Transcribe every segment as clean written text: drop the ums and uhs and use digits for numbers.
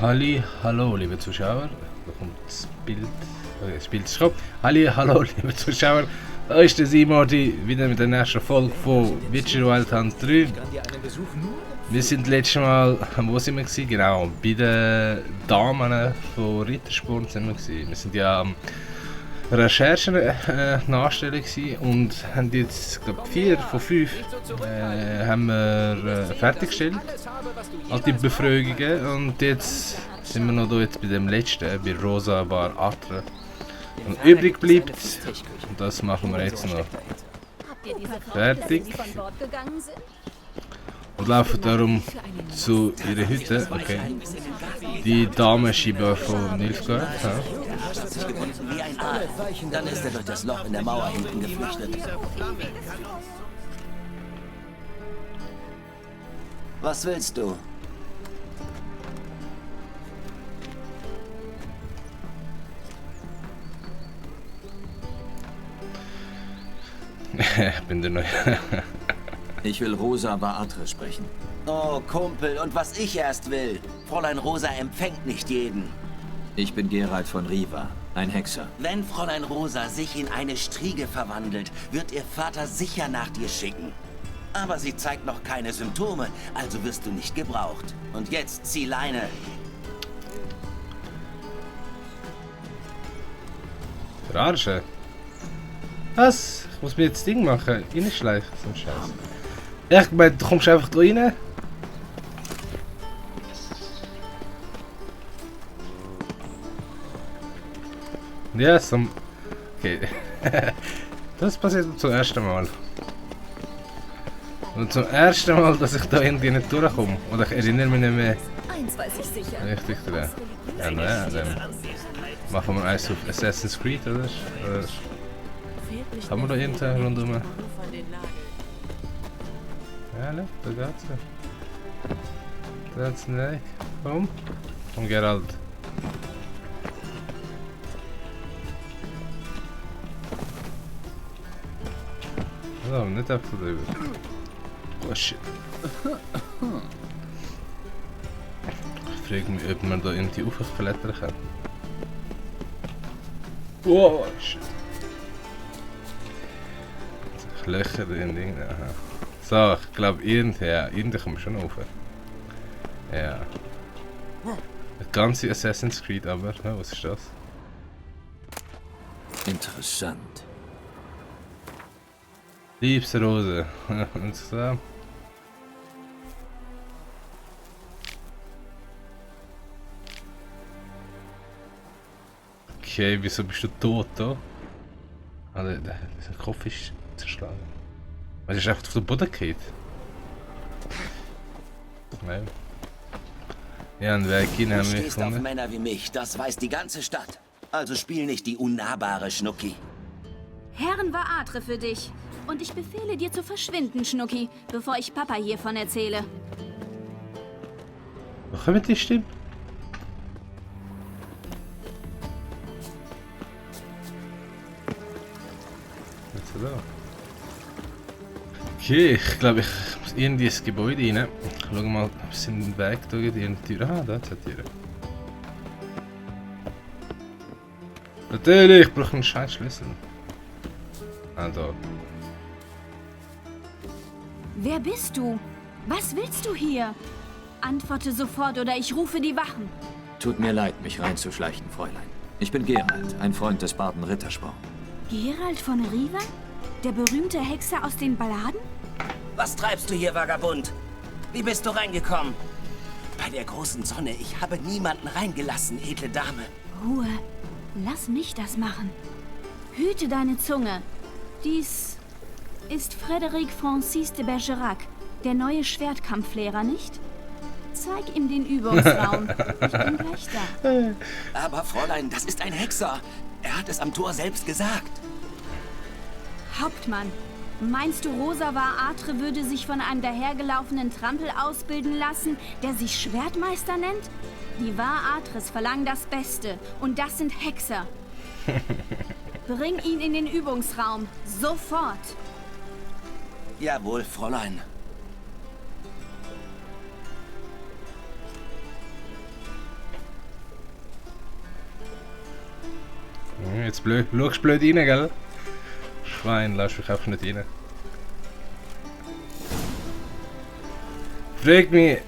Halli, hallo liebe Zuschauer, da kommt das Bild, das Bild ist gekommen. Halli, hallo liebe Zuschauer, da ist der Simordi wieder mit der nächsten Folge von Witcher Wild Hunt 3. Wir sind letztes Mal, wo sind wir gewesen? Genau, bei den Damen von Rittersporn sind wir gewesen. Wir sind ja am Recherchen nachstellen und haben jetzt, glaube 4 von 5 haben wir fertiggestellt, all die Befragungen, und jetzt sind wir noch da jetzt bei dem letzten, bei Rosa Bar Atre. Und übrig bleibt, und das machen wir jetzt noch fertig und laufen darum zu ihrer Hütte. Okay. Die Damenschieber von Nilfgaard. Ja. Wie ein Aal. Dann ist er durch das Loch in der Mauer hinten geflüchtet. Was willst du? Ich bin der Neue. Ich will Rosa Atre sprechen. Oh, Kumpel, und was ich erst will. Fräulein Rosa empfängt nicht jeden. Ich bin Geralt von Riva, ein Hexer. Wenn Fräulein Rosa sich in eine Striege verwandelt, wird ihr Vater sicher nach dir schicken. Aber sie zeigt noch keine Symptome, also wirst du nicht gebraucht. Und jetzt zieh Leine. Verarsche? Was? Ich muss mir jetzt das Ding machen. Reinschleichen, so ein Scheiß. Ich meine, du kommst einfach da rein. Ja, so. Okay. Das passiert zum ersten Mal. Und zum ersten Mal, dass ich da irgendwie nicht durchkomme. Oder ich erinnere mich nicht mehr. Eins weiß ich sicher. Richtig dran. Ja, naja, dann machen wir eins auf Assassin's Creed, oder? Haben wir da irgendwo rundum? Ja, ne, da geht's ja. Da geht's nicht. Komm. Komm, Geralt. So, nicht einfach drüber. Oh shit. Ich frage mich, ob man da irgendwie aufklettern kann. Oh shit. Löcher in Ding. Aha. So, ich glaube irgendwie kommen wir schon rauf. Ja. Das ganze Assassin's Creed, aber was ist das? Interessant. Liebsrose. Und so. Okay, wieso bist du tot da? Also, der Kopf ist zerschlagen. Was ist einfach auf den Boden gefallen? Nein. Ja, einen Weg hin haben wir Du stehst auf gefunden. Männer wie mich, das weiß die ganze Stadt. Also spiel nicht die unnahbare Schnucki. Herren war Atre für dich. Und ich befehle dir zu verschwinden, Schnucki, bevor ich Papa hiervon erzähle. Wo kommen die Stimmen? Jetzt da. Okay, ich glaube, ich muss in dieses Gebäude rein. Ich schaue mal, ob es einen Weg da gibt, in die Tür. Ah, da hat die Tür. Natürlich, ich brauche einen scheiß Schlüssel. Ah, da. Wer bist du? Was willst du hier? Antworte sofort oder ich rufe die Wachen. Tut mir leid, mich reinzuschleichen, Fräulein. Ich bin Geralt, ein Freund des Barden Rittersporn. Geralt von Riva? Der berühmte Hexer aus den Balladen? Was treibst du hier, Vagabund? Wie bist du reingekommen? Bei der großen Sonne, ich habe niemanden reingelassen, edle Dame. Ruhe. Lass mich das machen. Hüte deine Zunge. Dies ist Frédéric Francis de Bergerac, der neue Schwertkampflehrer, nicht? Zeig ihm den Übungsraum. Ich bin gleich da. Aber Fräulein, das ist ein Hexer. Er hat es am Tor selbst gesagt. Hauptmann, meinst du, Rosa Atre würde sich von einem dahergelaufenen Trampel ausbilden lassen, der sich Schwertmeister nennt? Die Atres verlangen das Beste und das sind Hexer. Bring ihn in den Übungsraum, sofort. Jawohl, Fräulein. jetzt blöd. Schaust blöd rein, gell? Schwein, lass mich einfach nicht rein. Frag mich,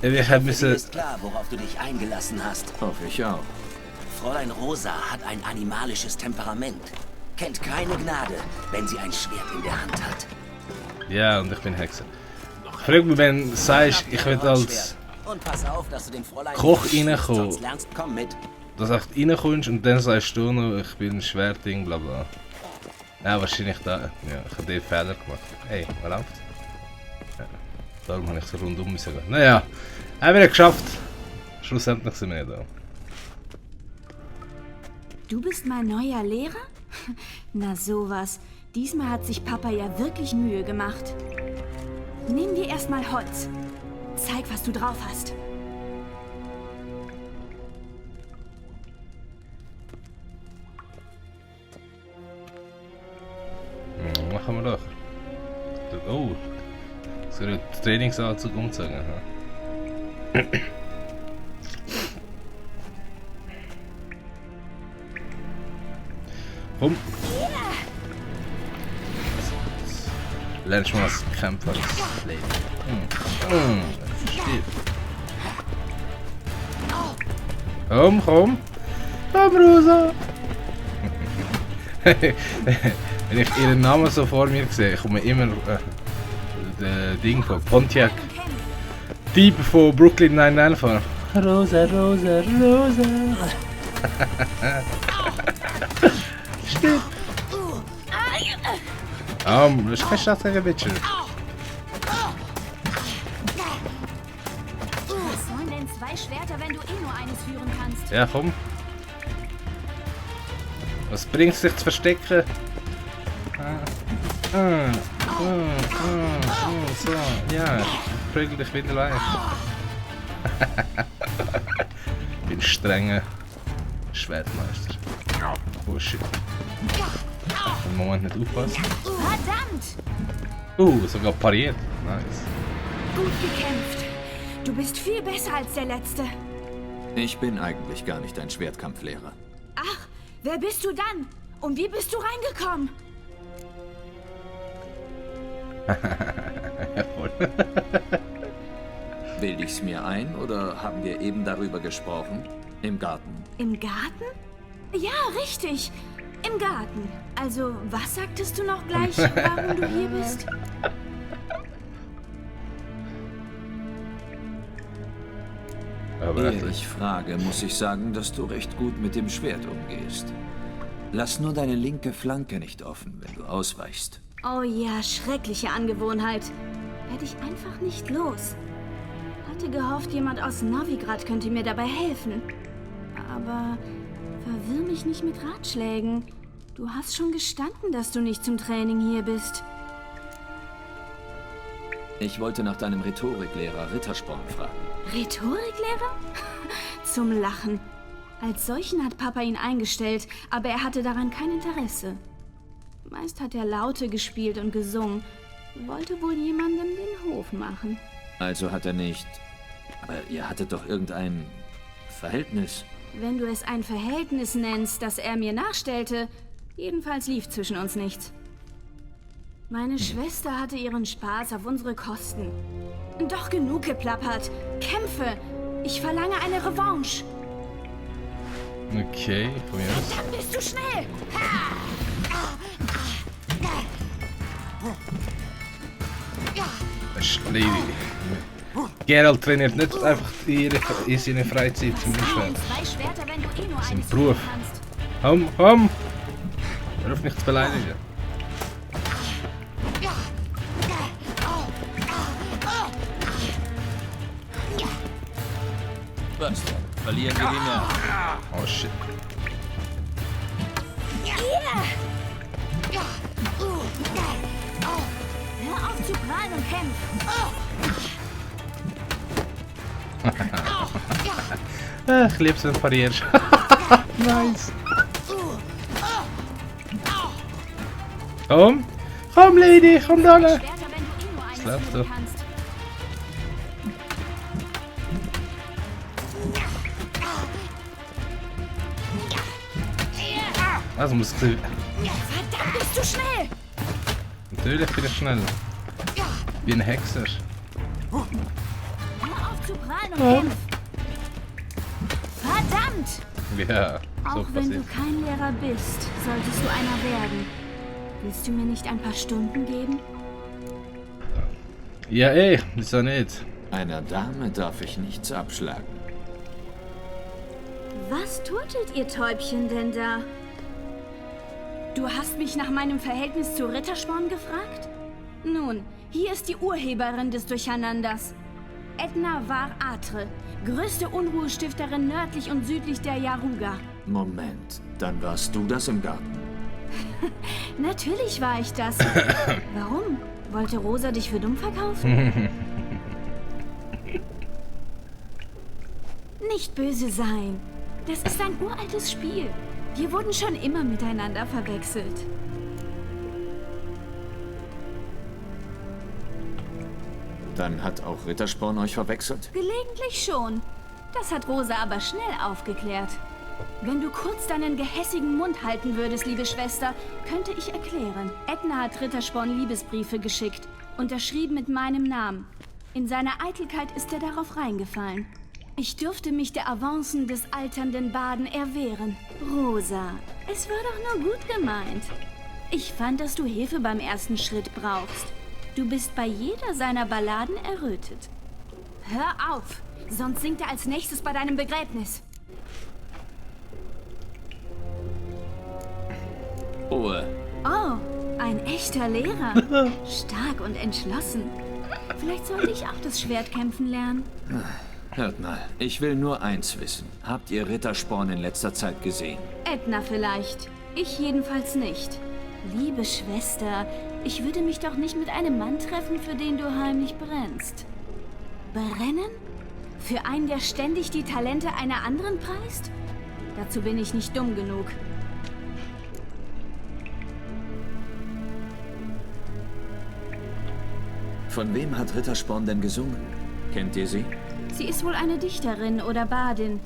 ich hab Dir müssen... ist klar, worauf du dich eingelassen hast. Hoffe ich auch. Fräulein Rosa hat ein animalisches Temperament. Kennt keine Gnade, wenn sie ein Schwert in der Hand hat. Ja, und ich bin Hexer. Frag mich, wenn du sagst, ich will als Und pass auf, dass du dem Fräulein Koch nicht reinkommen. sonst lernst, komm mit. dass du reinkommst und dann sagst du noch, ich bin ein Schwertding, bla bla. Ja, wahrscheinlich da. Ja, ich habe den Fehler gemacht. Hey, was läuft? Ja, darum habe ich so rundum müssen gehen. Naja, haben wir geschafft. Schlussendlich sind wir da. Du bist mein neuer Lehrer? Na sowas. Diesmal hat sich Papa ja wirklich Mühe gemacht. Nimm dir erstmal Holz. Zeig, was du drauf hast. Machen wir doch. Oh, so einen Trainingsanzug umzogen. Komm! Lernst du mal als Kämpfer das Leben. Verstehe. Komm, komm! Komm, Rosa! Wenn ich ihren Namen so vor mir sehe, komme immer das Ding von Pontiac. Typ von Brooklyn 99 vor. Rosa, Rosa, Rosa. Stimmt. Das ist kein Schatz gegen Witcher. Was sollen denn zwei Schwerter, wenn du eh nur eines führen kannst? Ja, komm. Was bringt es sich zu verstecken? So, ja, ich prügel dich wieder weich. Ich bin strenger Schwertmeister. Oh shit. Im Moment nicht aufpassen. Verdammt! Sogar pariert. Nice. Gut gekämpft. Du bist viel besser als der Letzte. Ich bin eigentlich gar nicht ein Schwertkampflehrer. Ach, wer bist du dann? Und wie bist du reingekommen? Jawohl. Bilde ich's mir ein oder haben wir eben darüber gesprochen? Im Garten. Im Garten? Ja, richtig. Im Garten. Also, was sagtest du noch gleich, warum du hier bist? Aber Ehe ich frage, muss ich sagen, dass du recht gut mit dem Schwert umgehst. Lass nur deine linke Flanke nicht offen, wenn du ausweichst. Oh ja, schreckliche Angewohnheit. Werde ich einfach nicht los. Hatte gehofft, jemand aus Novigrad könnte mir dabei helfen. Aber verwirr mich nicht mit Ratschlägen. Du hast schon gestanden, dass du nicht zum Training hier bist. Ich wollte nach deinem Rhetoriklehrer Rittersporn fragen. Rhetoriklehrer? Zum Lachen. Als solchen hat Papa ihn eingestellt, aber er hatte daran kein Interesse. Meist hat er Laute gespielt und gesungen. Wollte wohl jemandem den Hof machen. Also hat er nicht... Aber ihr hattet doch irgendein Verhältnis. Wenn du es ein Verhältnis nennst, das er mir nachstellte, jedenfalls lief zwischen uns nichts. Meine Schwester hatte ihren Spaß auf unsere Kosten. Doch genug geplappert. Kämpfe! Ich verlange eine Revanche. okay, von mir aus. Dann bist du schnell! Lady. Geralt trainiert nicht einfach in seiner Freizeit zum Schwert. Zwei Schwerter, wenn du eh nur Sein eines Beruf. führen kannst. Komm, komm! Hör auf mich zu beleidigen. Was? Verlieren wir den Nerv. Oh shit. Hör auf zu prahlen und kämpf! Ich lieb's, wenn du parierst. Nice. Komm! Komm, Lady, komm da! Schwerter, wenn du eh nur eines läuft führen doch. kannst. Also muss ich... Ja, verdammt, bist du schnell! Natürlich bin ich schnell. Wie ein Hexer. Hör auf zu prahlen und kämpf! Verdammt! Ja, so Auch wenn du passiert. kein Lehrer bist, solltest du einer werden. Willst du mir nicht ein paar Stunden geben? Ja, wieso nicht? Einer Dame darf ich nichts abschlagen. Was turtelt ihr Täubchen denn da? Du hast mich nach meinem Verhältnis zu Rittersporn gefragt? Nun, hier ist die Urheberin des Durcheinanders. Edna war Atre, größte Unruhestifterin nördlich und südlich der Yaruga. Moment, dann warst du das im Garten. Natürlich war ich das. Warum? Wollte Rosa dich für dumm verkaufen? Nicht böse sein. Das ist ein uraltes Spiel. Wir wurden schon immer miteinander verwechselt. Dann hat auch Rittersporn euch verwechselt? Gelegentlich schon. Das hat Rosa aber schnell aufgeklärt. Wenn du kurz deinen gehässigen Mund halten würdest, liebe Schwester, könnte ich erklären. Edna hat Rittersporn Liebesbriefe geschickt, unterschrieben mit meinem Namen. In seiner Eitelkeit ist er darauf reingefallen. Ich dürfte mich der Avancen des alternden Baden erwehren. Rosa, es war doch nur gut gemeint. Ich fand, dass du Hilfe beim ersten Schritt brauchst. Du bist bei jeder seiner Balladen errötet. Hör auf, sonst singt er als nächstes bei deinem Begräbnis. Ruhe. Oh, ein echter Lehrer. Stark und entschlossen. Vielleicht sollte ich auch das Schwert kämpfen lernen. Hört mal, ich will nur eins wissen. Habt ihr Rittersporn in letzter Zeit gesehen? Edna vielleicht. Ich jedenfalls nicht. Liebe Schwester, ich würde mich doch nicht mit einem Mann treffen, für den du heimlich brennst. Brennen? Für einen, der ständig die Talente einer anderen preist? Dazu bin ich nicht dumm genug. Von wem hat Rittersporn denn gesungen? Kennt ihr sie? Sie ist wohl eine Dichterin oder Badin.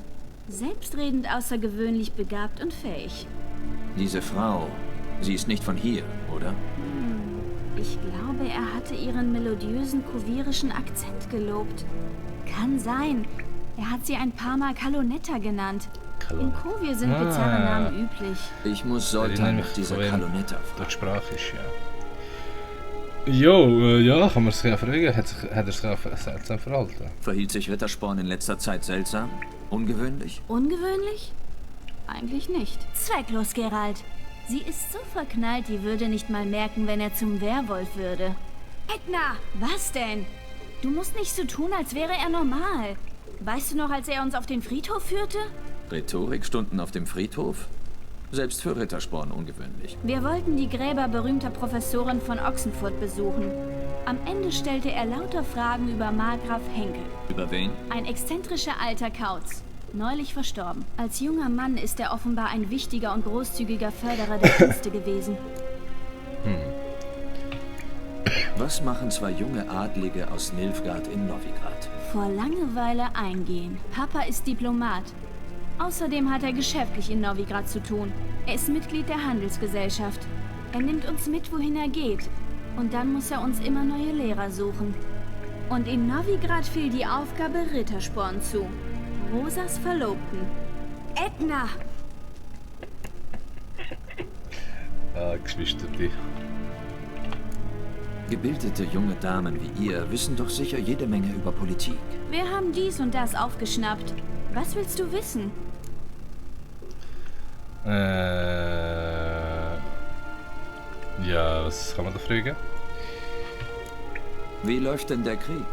Selbstredend außergewöhnlich begabt und fähig. Diese Frau, sie ist nicht von hier, oder? Ich glaube, er hatte ihren melodiösen kuvirischen Akzent gelobt. Kann sein. Er hat sie ein paar Mal Kalonetta genannt. In Kovir sind bizarre Namen üblich. Ich muss Soltan nach dieser Kalonetta fragen. Die Sprache ist, ja. Jo, ja, kann man sich ja fragen. Hat er sich auch seltsam verhalten? Verhielt sich Rittersporn in letzter Zeit seltsam? Ungewöhnlich? Ungewöhnlich? Eigentlich nicht. Zwecklos, Geralt. Sie ist so verknallt, die würde nicht mal merken, wenn er zum Werwolf würde. Edna! Was denn? Du musst nicht so tun, als wäre er normal. Weißt du noch, als er uns auf den Friedhof führte? Rhetorikstunden auf dem Friedhof? Selbst für Rittersporn ungewöhnlich. Wir wollten die Gräber berühmter Professoren von Ochsenfurt besuchen. Am Ende stellte er lauter Fragen über Markgraf Henkel. Über wen? Ein exzentrischer alter Kauz. Neulich verstorben. Als junger Mann ist er offenbar ein wichtiger und großzügiger Förderer der Künste gewesen. Was machen zwei junge Adlige aus Nilfgaard in Novigrad? Vor Langeweile eingehen. Papa ist Diplomat. Außerdem hat er geschäftlich in Novigrad zu tun. Er ist Mitglied der Handelsgesellschaft. Er nimmt uns mit, wohin er geht. Und dann muss er uns immer neue Lehrer suchen. Und in Novigrad fiel die Aufgabe Rittersporn zu. Rosas Verlobten. Edna! Geschwisterte. Gebildete junge Damen wie ihr wissen doch sicher jede Menge über Politik. Wir haben dies und das aufgeschnappt. Was willst du wissen? Ja, was kann man da fragen? Wie läuft denn der Krieg?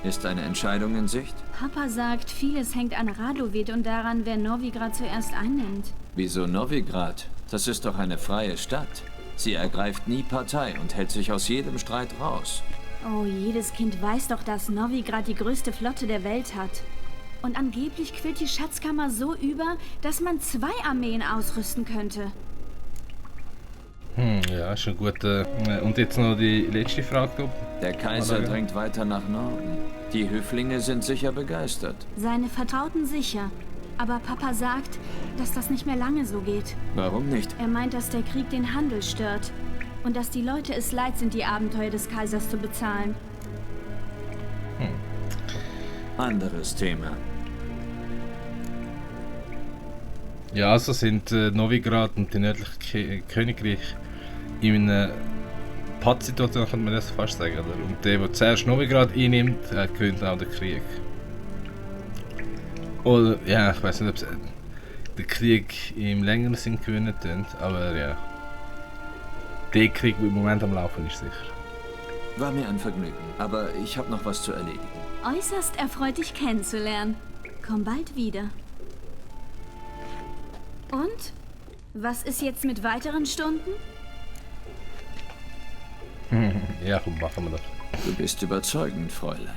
Ist eine Entscheidung in Sicht? Papa sagt, vieles hängt an Radovid und daran, wer Novigrad zuerst einnimmt. Wieso Novigrad? Das ist doch eine freie Stadt. Sie ergreift nie Partei und hält sich aus jedem Streit raus. Oh, jedes Kind weiß doch, dass Novigrad die größte Flotte der Welt hat. Und angeblich quillt die Schatzkammer so über, dass man 2 Armeen ausrüsten könnte. Ja, schon gut. Und jetzt noch die letzte Frage, glaube ich. Der Kaiser drängt weiter nach Norden. Die Höflinge sind sicher begeistert. Seine Vertrauten sicher. Aber Papa sagt, dass das nicht mehr lange so geht. Warum nicht? Er meint, dass der Krieg den Handel stört. Und dass die Leute es leid sind, die Abenteuer des Kaisers zu bezahlen. Anderes Thema. Ja, also sind Novigrad und die nördliche Königreich in einer Pattsituation, könnte man das fast sagen. Oder? Und der zuerst Novigrad einnimmt, gewinnt auch den Krieg. Oder, ja, ich weiß nicht, ob es den Krieg im längeren Sinn gewinnen tun, aber ja. Der Krieg, der im Moment am Laufen ist, sicher. War mir ein Vergnügen, aber ich habe noch was zu erledigen. Äußerst erfreut, dich kennenzulernen. Komm bald wieder. Und? Was ist jetzt mit weiteren Stunden? Ja, komm, machen wir das. Du bist überzeugend, Fräulein.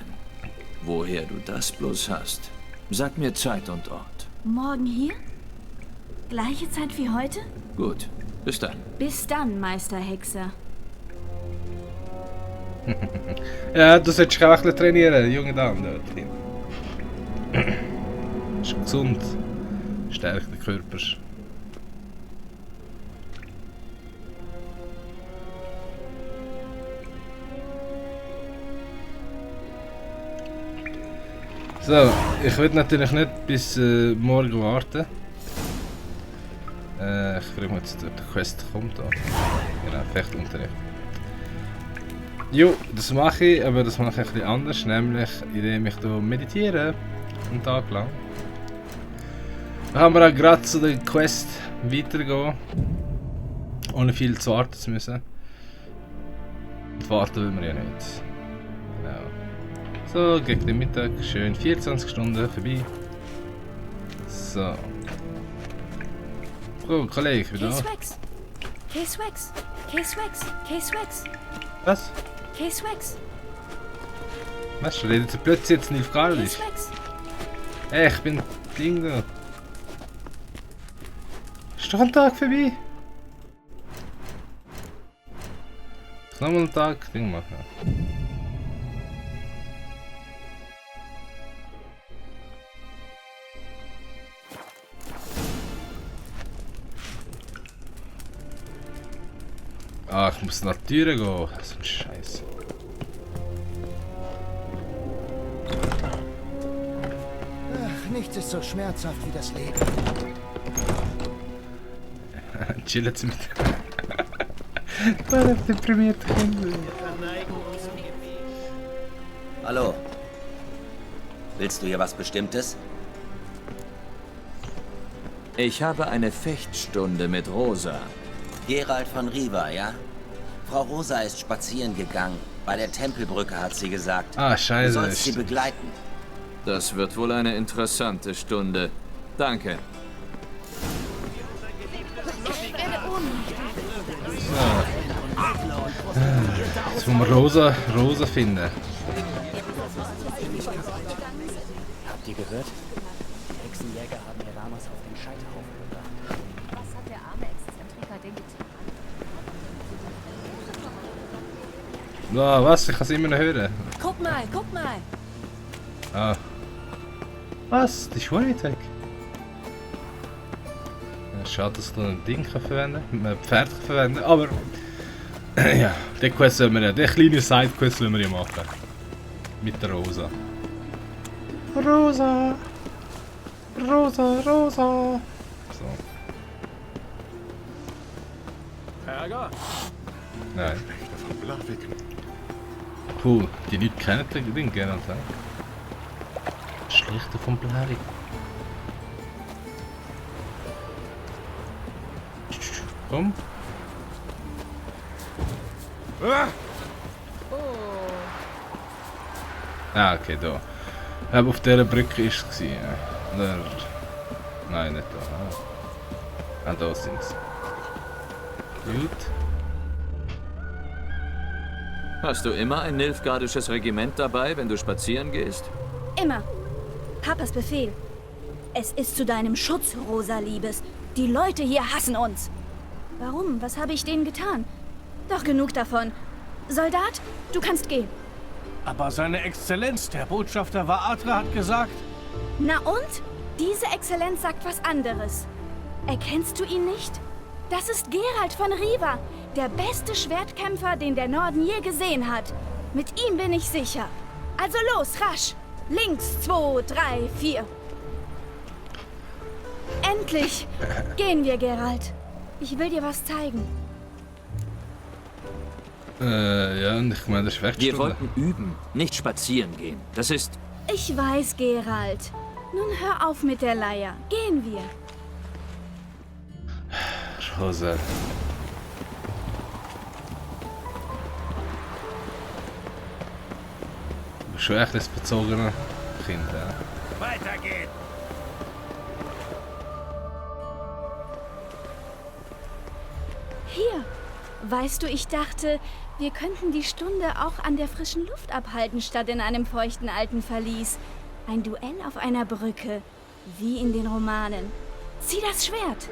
Woher du das bloß hast? Sag mir Zeit und Ort. Morgen hier? Gleiche Zeit wie heute? Gut, bis dann. Bis dann, Meister Hexer. Ja, du solltest auch ein bisschen trainieren, junge Dame. Ist gesund. Stärkt den Körper. So, ich will natürlich nicht bis morgen warten. Ich frage mich jetzt, ob der Quest kommt. Da. Genau, Fechtunterricht. Jo, das mache ich, aber das mache ich ein bisschen anders, nämlich indem ich hier meditiere. Einen Tag lang. Dann haben wir auch gerade zu der Quest weitergehen. Ohne viel zu warten zu müssen. Und warten will wir ja nicht. Genau. So, gegen den Mittag, schön 24 Stunden vorbei. So. Oh, Kollege, wieder da. K-Swax! K-Swax! K-Swax! K-Swax! Was? K-Swax! Was? Redet sie plötzlich jetzt Nilfgaardisch? K-Swax! Ey, ich bin Ding da. Ist doch ein Tag vorbei. Ich kann nochmal einen Tag Ding machen. Ah, ich muss nach der Tür gehen. So ein Scheiß. Ach, nichts ist so schmerzhaft wie das Leben. Chillen Sie mit. War das deprimierte Kind? Hallo. Willst du hier was Bestimmtes? Ich habe eine Fechtstunde mit Rosa. Gerald von Riva, ja? Frau Rosa ist spazieren gegangen. Bei der Tempelbrücke hat sie gesagt. Ah, Du scheiße. sollst sie begleiten. Das wird wohl eine interessante Stunde. Danke. Jetzt wollen wir Rosa finden. Habt ihr gehört? Die Hexenjäger haben Heramas auf den Scheiterhaufen gebracht. Was hat der arme Exzentriker denn getan? Ah, was? Ich kann es immer noch hören. Guck mal! Ah. Was? Die ist nicht weg. Ja, schade, dass ich noch ein Ding verwenden kann, ein Pferd kann verwenden, aber ja, den Quest sollen wir ja, den kleinen Sidequest sollen wir ja machen. Mit der Rosa. Rosa! So. Ärger? Nein. Puh, die Leute kennen den Ding gerne. Schlichter von Blarik. Komm. Ah, okay, da. Aber auf dieser Brücke war es. Ja. Oder... Nein, nicht da. Ah, da sind sie. Gut. Hast du immer ein nilfgaardisches Regiment dabei, wenn du spazieren gehst? Immer. Papas Befehl. Es ist zu deinem Schutz, Rosa Liebes. Die Leute hier hassen uns. Warum? Was habe ich denen getan? Doch genug davon. Soldat, du kannst gehen. Aber seine Exzellenz, der Botschafter Vaatra, hat gesagt... Na und? Diese Exzellenz sagt was anderes. Erkennst du ihn nicht? Das ist Geralt von Riva, der beste Schwertkämpfer, den der Norden je gesehen hat. Mit ihm bin ich sicher. Also los, rasch! Links, 2, 3, 4. Endlich! Gehen wir, Geralt. Ich will dir was zeigen. Ja, und ich meine, das ist Wir Werkstunde. wollten üben, nicht spazieren gehen. Das ist... Ich weiß, Geralt. Nun hör auf mit der Leier. Gehen wir. Rosa. Du bist schon echt ein bezogener Kind, ja? Weiter geht's! Hier. Weißt du, ich dachte, wir könnten die Stunde auch an der frischen Luft abhalten, statt in einem feuchten alten Verlies. Ein Duell auf einer Brücke, wie in den Romanen. Zieh das Schwert.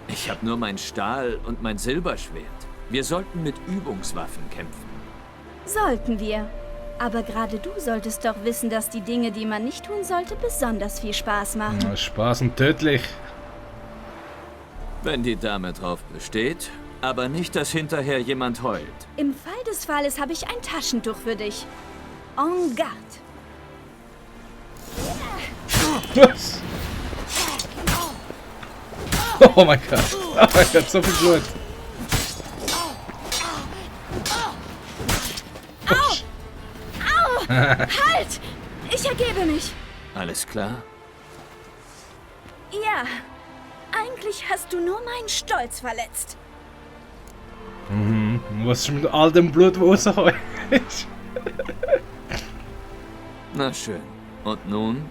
Ich habe nur mein Stahl und mein Silberschwert. Wir sollten mit Übungswaffen kämpfen. Sollten wir. Aber gerade du solltest doch wissen, dass die Dinge, die man nicht tun sollte, besonders viel Spaß machen. Ja, Spaß und tödlich. Wenn die Dame drauf besteht, aber nicht, dass hinterher jemand heult. Im Fall des Falles habe ich ein Taschentuch für dich. En garde. Was? Oh mein Gott. Oh mein Gott, so viel Blut. Halt! Ich ergebe mich. Alles klar? Ja. Eigentlich hast du nur meinen Stolz verletzt. Was ist mit all dem Blut, das rauskommt? Na schön. Und nun?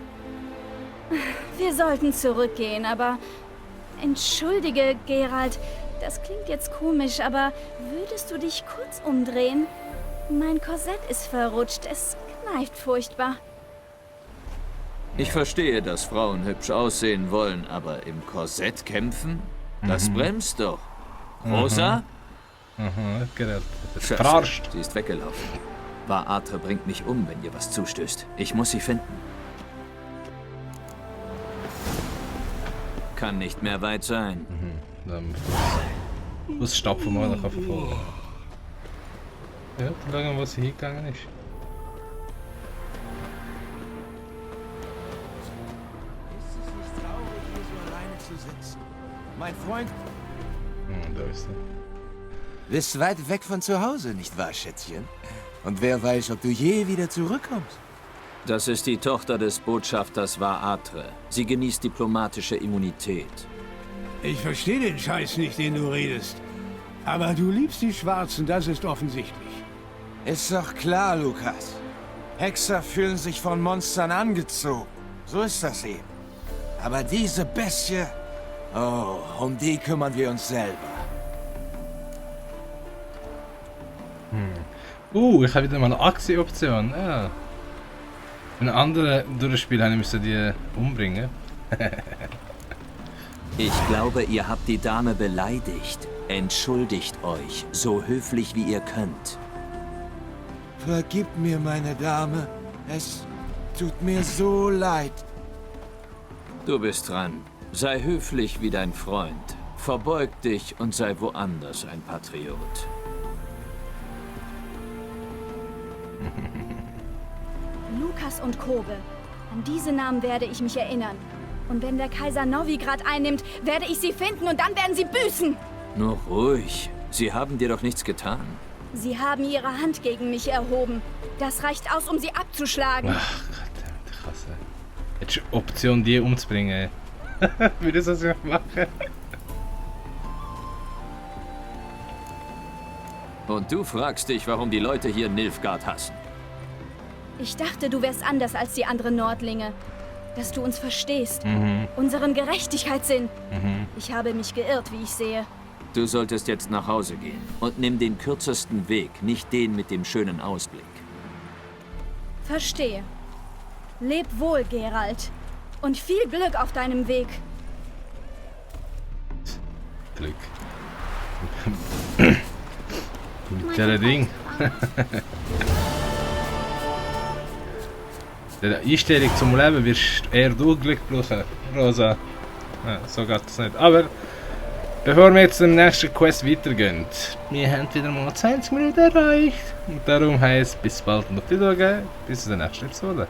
Wir sollten zurückgehen, aber... Entschuldige, Geralt. Das klingt jetzt komisch, aber würdest du dich kurz umdrehen? Mein Korsett ist verrutscht. Es kneift furchtbar. Ich verstehe, dass Frauen hübsch aussehen wollen, aber im Korsett kämpfen? Das bremst doch. Rosa? Geralt. Scheiße, Verarscht. sie ist weggelaufen. Atre bringt mich um, wenn ihr was zustößt. Ich muss sie finden. Kann nicht mehr weit sein. Dann muss stapfen wir noch verfolgen. Ja, dann schauen wir, was hier hingegangen ist. Ist es nicht traurig, hier so alleine zu sitzen? Mein Freund... Da ist er. Bist weit weg von zu Hause, nicht wahr, Schätzchen? Und wer weiß, ob du je wieder zurückkommst. Das ist die Tochter des Botschafters Atre. Sie genießt diplomatische Immunität. Ich verstehe den Scheiß nicht, den du redest. Aber du liebst die Schwarzen, das ist offensichtlich. Ist doch klar, Lukas. Hexer fühlen sich von Monstern angezogen. So ist das eben. Aber diese Bestie... Oh, um die kümmern wir uns selber. Ich habe wieder mal eine Aktie-Option. Ja. In einem anderen Durchspiel müssen die umbringen. Ich glaube, ihr habt die Dame beleidigt. Entschuldigt euch, so höflich wie ihr könnt. Vergib mir, meine Dame. Es tut mir so leid. Du bist dran. Sei höflich wie dein Freund. Verbeug dich und sei woanders ein Patriot. Lukas und Kobe. An diese Namen werde ich mich erinnern. Und wenn der Kaiser Novigrad einnimmt, werde ich sie finden und dann werden sie büßen. Nur ruhig. Sie haben dir doch nichts getan. Sie haben ihre Hand gegen mich erhoben. Das reicht aus, um sie abzuschlagen. Ach Gott, krass. Hättest du Option, die umzubringen? Würde das nicht machen? Und du fragst dich, warum die Leute hier Nilfgaard hassen. Ich dachte, du wärst anders als die anderen Nordlinge. Dass du uns verstehst. Unseren Gerechtigkeitssinn. Ich habe mich geirrt, wie ich sehe. Du solltest jetzt nach Hause gehen. Und nimm den kürzesten Weg, nicht den mit dem schönen Ausblick. Verstehe. Leb wohl, Geralt. Und viel Glück auf deinem Weg. Glück. Mit der Ding. Der Einstellung zum Leben wirst eher du Glück brauchen, Rosa. Ja, so geht das nicht. Aber bevor wir jetzt zum nächsten Quest weitergehen, wir haben wieder mal 20 Minuten erreicht. Und darum heisst bis bald und auf Wiedersehen, bis zur nächsten Episode.